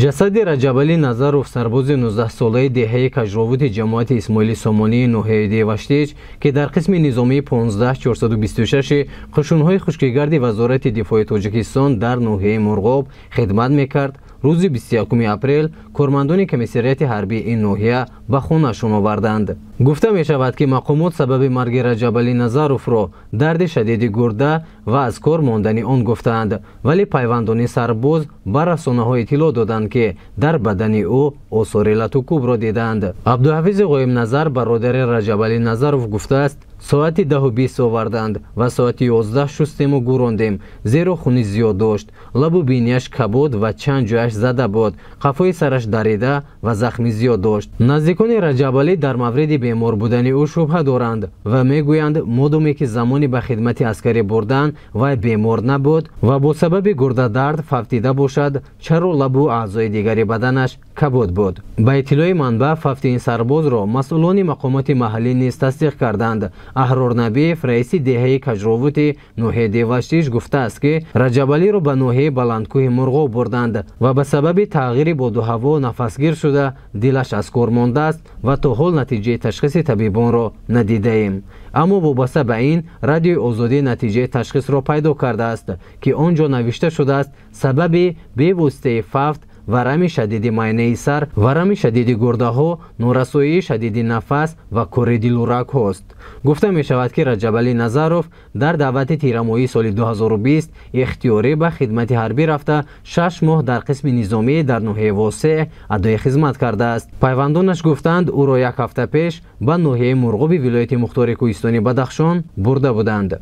Ҷасади Раҷабалӣ Назаров, сарбози 19-солаи деҳаи Кажровути ҷамоати Исмоили Сомонии ноҳияи Деваштич, ки дар қисми низомии 15426 қушунҳои хушкигарди Вазорати дифои Тоҷикистон дар ноҳияи Мурғоб хидмат мекард, рӯзи 21 апрел кормандони комиссариати ҳарбии ин ноҳия ба хонаашон оварданд. Гуфта мешавад, ки мақомот сабаби марги Раҷабалӣ Назаровро дарди шадиди гурда ва аз кор мондани он гуфтаанд, вале пайвандони сарбоз ба расонаҳо иттилоъ доданд, ки дар бадани ӯ осори латукӯбро дидаанд. Абдуҳафизи Ғоибназар, бародари Раҷабалӣ Назаров, гуфтааст: соати 10:20 оварданд ва соати 11 шустему гӯрондем, зеро хуни зиёд дошт. Лабу бинияш кабуд ва чанд ҷояш зада буд, қафои сараш дарида ва захми зиёд дошт. Наздикони Раҷабалӣ дар мавриди бемор будани ӯ шубҳа доранд ва мегӯянд, модоме ки замони ба хидмати аскарӣ бурдан вай бемор набуд ва бо сабаби гурдадард фавтида бошад, чаро лабу аъзои дигари баданаш кабуд буд? Ба иттилои манбаъ, фавти ин сарбозро масъулони мақомоти маҳаллӣ низ тасдиқ карданд. Аҳрор Набиев, раиси деҳаи Кажровути ноҳияи Деваштич, гуфтааст, ки Раҷабалиро ба ноҳияи Баландкӯҳи Мурғоб бурданд ва ба сабаби тағйири боду ҳаво нафасгир шуда, дилаш аз кор мондааст ва то ҳол натиҷаи ташхиси табибонро надидаем. Аммо вобаста ба ин, Радиои Озодӣ натиҷаи ташхисро пайдо кардааст, ки он ҷо навишта шудааст: сабаби бевоситаи фавт варами шадиди майнаи сар, варами шадиди гурдаҳо, норасоии шадиди нафас ва кори дилу рагҳост. Гуфта мешавад, ки Раҷабалӣ Назаров дар даъвати тирамоҳии соли 2020 ихтиёрӣ ба хидмати ҳарбӣ рафта, 6 моҳ дар қисми низомӣ дар ноҳияи Восеъ адои хизмат кардааст. Пайвандонаш гуфтанд, ӯро як ҳафта пеш ба ноҳияи Мурғоби вилояти Мухтори Кӯҳистони Бадахшон бурда буданд.